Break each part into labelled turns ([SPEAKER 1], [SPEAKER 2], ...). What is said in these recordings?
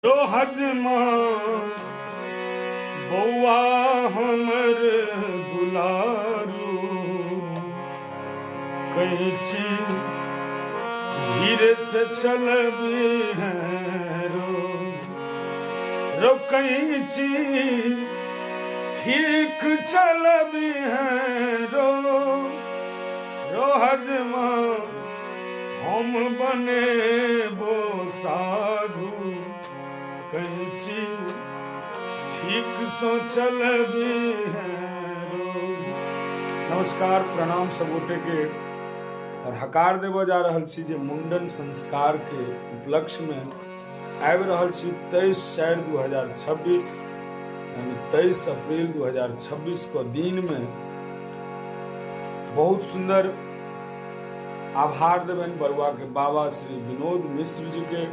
[SPEAKER 1] रो हजमा बौआ हमर दुलारू, कैची धीरे से चलबी है रो, रो कैची ठीक चलबी है रो, रो हजमा हम बनेबो साधु, कैची ठीक सो चलबी है रो। नमस्कार, प्रणाम सब गोटे के और हकार देबऽ जा रहल छी जे मुंडन संस्कार के उपलक्ष्य में आबि रहल छी 23/4/2026 यानी 23 अप्रैल 2026 के दिन में। बहुत सुंदर आभार देबनि बरुआ के बाबा श्री विनोद मिश्र जी के,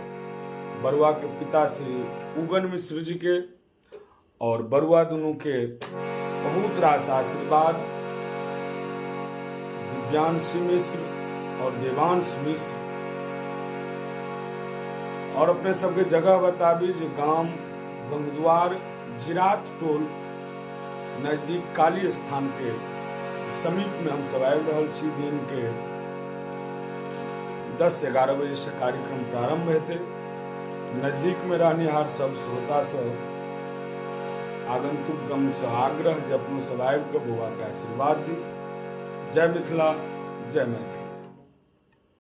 [SPEAKER 1] बरुआ के पिता श्री उगन मिश्र जी के और बरुआ दुनू के बहुत रास आशीर्वाद दिव्यांशी मिश्र और देवांश मिश्र। और अपने सबके जगह बताबी जे गाम गंगद्वार जिरात टोल नजदीक काली स्थान के समीप में हम सब आबि रहल छी। दिन के 10-11 बजे से कार्यक्रम प्रारंभ हेतै। नजदीक में रहनिहार सब श्रोता सब आगंतुक गम से आग्रह जे अपनो सब आबि कऽ बौआ के आशीर्वाद दी। जय मिथिला, जय मैथिली।